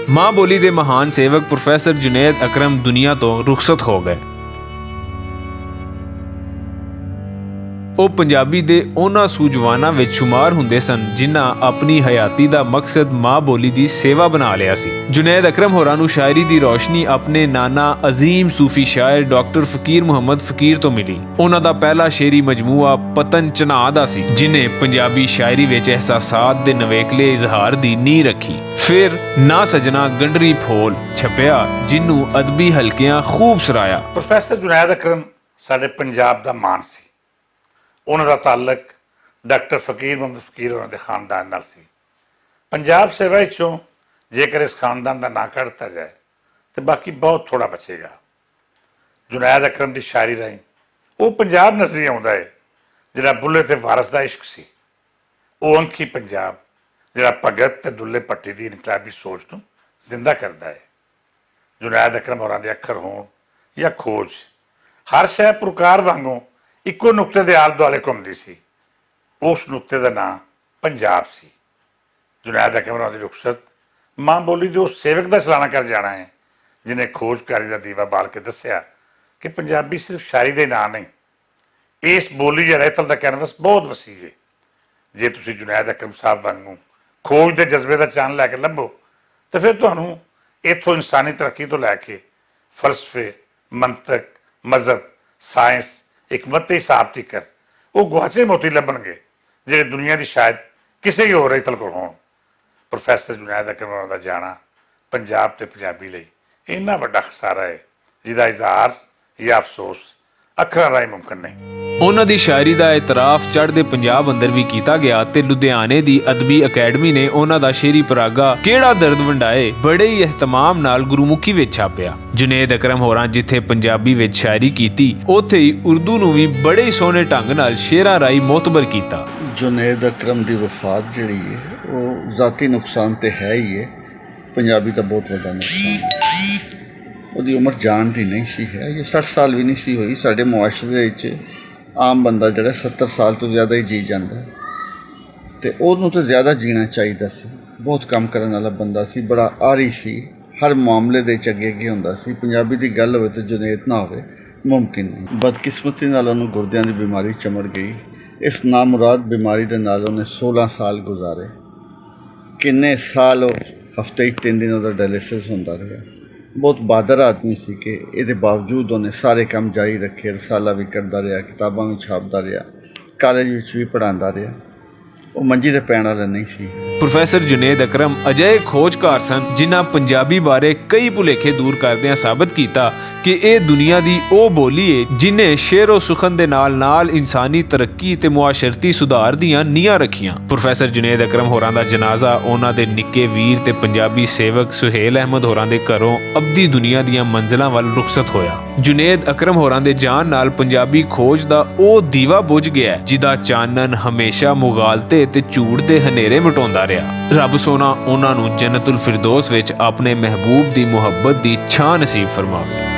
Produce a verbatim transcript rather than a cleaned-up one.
ماں بولی دے مہان سیوک پروفیسر جنید اکرم دنیا توں رخصت ہو گئے۔ او پنجابی دے انہاں سوجواناں وچ شمار ہوندے سن، جنہاں اپنی حیاتی دا مقصد ماں بولی دی سیوا بنا لیا سی۔ جنید اکرم ہوراں نوں شاعری دی روشنی اپنے نانا عظیم صوفی شاعر ڈاکٹر فقیر محمد فقیر توں ملی۔ انہاں دا پہلا شعری مجموعہ پتن چنادا سی، جنہیں پنجابی شاعری وچ احساسات دے نویکلے اظہار دی نی رکھی۔ فیر نا سجنا گنڈری پھول چھپیا، جنوں ادبی حلقیاں خوب سرایا۔ پروفیسر جنید اکرم ساڈے پنجاب دا مان سی۔ انہاں دا تعلق ڈاکٹر فقیر محمد فقیر ہوراں دے خاندان نال سی۔ پنجاب سیوا وچوں جیکر اس خاندان دا ناں کڈ دتا جائے، تے باقی بہت تھوڑا بچے گا۔ جنید اکرم دی شاعری راہیں او پنجاب نظری آوندا ہے، جڑا بلے تے وارث دا عشق سی۔ او انکھی پنجاب، جڑا بھگت تے دلے پٹی دی انقلابی سوچ نوں زندہ کردا ہے۔ جنید اکرم ہوراں دے اکھر ہون یا کھوج، ہر شے پرکار وانگوں اکو نقطے دے آل دوالے گھومدی سی۔ اس نقطے دا ناں پنجاب سی۔ جنید اکرم ہوراں دی رخصت ماں بولی دے اس سیوک دا چلانا کر جانا ہے، جنہیں کھوجکاری دا دیوا بال کے دسیا کہ پنجابی صرف شاعری دے ناں نہیں، اس بولی یا رہتل دا کینوس بہت وسیع ہے۔ جے تسی جنید اکرم صاحب وانگوں کھوج دے جذبے دا چان لے کے لبھو، تے پھر تہانوں ایتھوں انسانی ترقی تو لے کے فلسفے، منطق، مذہب، سائنس، حکمت تے حساب تیکر او گواچے موتی لبھن گے، جڑے دنیا دی شاید کسے ہی ہور رہتل کول ہون۔ پروفیسر جنید اکرم ہوراں دا جانا پنجاب تے پنجابی لئی اینا وڈا خسارہ ہے، جدا اظہار یا افسوس اکھراں راہیں ممکن نہیں۔ انہاں دی شاعری دا اعتراف چڑھ دے پنجاب اندر وی کیتا گیا تے لدھیانے دی ادبی اکیڈمی نے انہاں دا شعری پراگا کیڑا درد ونڈائے بڑے ہی اہتمام نال گرومکھی وچ چھاپیا۔ جنید اکرم ہوراں جتھے پنجابی وچ شاعری کیتی، اوتھے ہی اردو نوں وی بڑے ہی سوہنے ڈھنگ نال شعراں راہیں معتبر کیتا۔ جنید اکرم دی وفات جڑی ہے، وہ ذاتی نقصان تے ہے ہی ہے۔ پنجابی دا بہت وڈا نقصان ہے۔ اودی عمر جان دی نہیں سی ہے، یہ سٹھ سال بھی نہیں سی ہوئی۔ ساڈے معاشرے وچ عام بندہ جڑا ستر سال تو زیادہ ہی جی جاندا ہے، تے اودوں تے زیادہ جینا چاہیدا سی۔ بہت کم کرن والا بندہ سی، بڑا آری سی، ہر معاملے دے وچ اگے اگے ہوندا سی۔ پنجابی دی گل ہوئے تے جنید نہ ہوئے، ممکن نہیں۔ بدقسمتی نال انہوں گردیاں دی بیماری چمڑ گئی۔ اس نامراد بیماری دے نال انہیں سولہ سال گزارے۔ کنے سال او ہفتے وچ تین دن اوہدا ڈائلسس ہوندا رہیا۔ بہت بہادر آدمی سی کہ ایہدے باوجود اوہنے سارے کم جاری رکھے، رسالہ وی کردا رہیا، کتاباں وی چھاپدا رہیا، کالج وچ وی پڑھاندا رہیا۔ او منجی تے پین والا نہیں سی۔ پروفیسر جنید اکرم اجہے کھوجکار سن، جنہاں پنجابی بارے کئی بھلیکھے دور کردیاں ثابت کیتا کہ ایہہ دنیا دی او بولی اے جنہیں شعر و سخن دے نال نال انسانی ترقی تے معاشرتی سدھار دیاں نیاں رکھیاں۔ پروفیسر جنید اکرم ہوراں دا جنازہ انہاں دے نکے ویر تے پنجابی سیوک سہیل احمد ہوراں دے گھروں ابدی دنیا دیاں منزلاں ول رخصت ہویا۔ جنید اکرم ہوراں دے جان نال پنجابی کھوج دا او دیوا بجھ گیا ہے جدا چانن ہمیشہ مغالطے تے جھوٹ دے ہنیرے مٹوندا رہیا۔ رب سونا انہاں نوں جنت الفردوس وچ اپنے محبوب دی محبت دی چھاں نصیب فرماوے۔